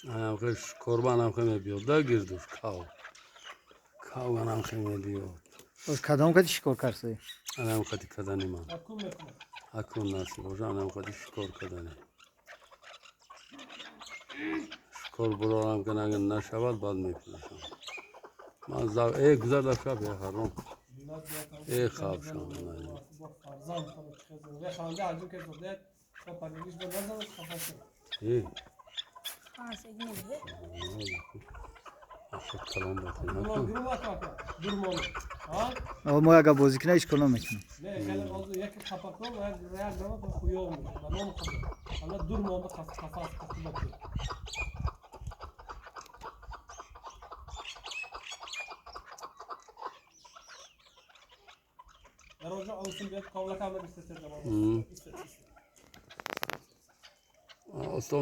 Корбанам хе мебиёд да гирдуш кав. Каванам хе мебиёд. Боз кадом кати шикор карсӣ? Анам қати кадани ман. Акун мекунад. Акун насиб боша, анам қати шикор кадани. Шикор бурорам ки агар нашавад, баъд мефурӯшам. Ман зав э гузар дар шаб э ҳаром. Э хабшам. Фарзанд ханда ҳаҷм ки зодет то панигиш ба назар хафа шуд. Э. Ашад калом батин. Дурмон. Мо агар бозӣ кунем, ҳеч кор намекунем. Не, хеле ҳозир яке хафа кун ва як гама хуёқ мешавад. Ба ном худо. Ҳала дур монда хафа хафа кун. Дароҷа овсин биёд ковлакамда бистасер. Усто.